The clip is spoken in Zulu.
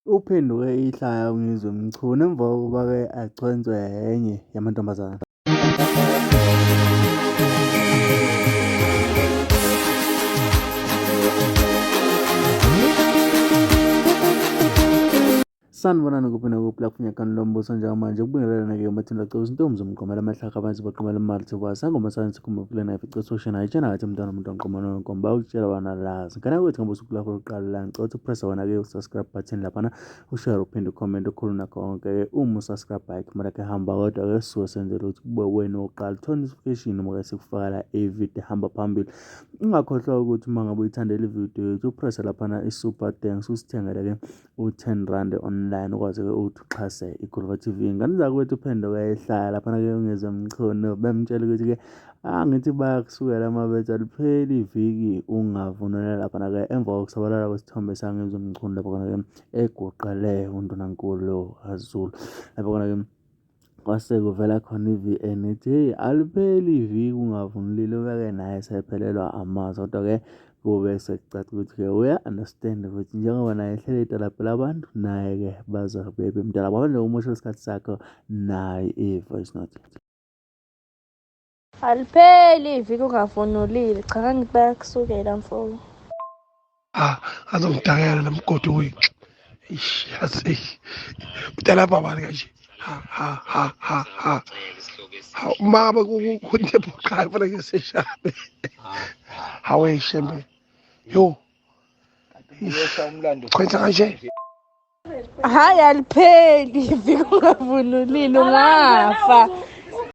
Uphenduke ihlaya uNgizwe Mchunu emva kokuba-ke achwenswe enye yamantombazane. Sanibonani kuphi nakuphi lapho unyakani lombuso njengamanje ukubingelelana-ke umathini lacebo izintombi zomqomela amahlaka abantu baqomela imali thiwa sangoma sayensi kumbe kulena ifice soshana ayitshena ngathi umntwana umuntu onqomana wenkomo bayokutshela wena lazi ngane kwethu ngoba usuku lakho lokuqala la ngicela ukuthi upresse wona-ke usubscribe button laphana ushare uphinde ucomment ukhulu nakho konke-ke uma usubscribe ayikho imali yakhe hamba kodwa-ke sisuke senzela ukuthi kube wena wokuqala uthola notification uma-ke sikufakela ividiyo ehamba phambili. Ungakhohlwa ukuthi uma ngabe uyithandela ividiyo yethu upresse laphana i-super thanks usithengele-ke u-10 rand online ukwazi-ke ukuthi uxhase iGuluva TV. Ngane zakwethu uphenduka ehlaya laphana-ke uNgizwe Mchunu bemtshela ukuthi-ke angithi bayakusukela amabethe alipheli iviki ungavunula laphana-ke emva kokusabalala kwesithombe saNgizwe Mchunu lapho khona-ke eguqele undunankulu kaZulu lapho khona-ke kwase kuvela khona i-VN ithi heyi alipheli iviki ungavunulile ubeke naye sephelelwa amazwi kodwa-ke kube sekucaca ukuthi-ke uya-understand ukuthi njengoba naye ehlele idolobha labantu naye-ke bazobe bemdala ngaphandle kokumosha isikhathi sakho naye i-voice note. Alipheli iviki ungavunulile. Cha ngangithi bayakusukela mfo. Ah, azongidakela lo mgodi uyinxa. Eish, yazi eish. Udala bani kanje? Ha ha ha ha ha. Ha mama kunye bhuqayo fana ngiseshabe. Hawe shembe. Yo. Chwenza kanje. Hhayi alipheli iviki ungavunulile ungafa.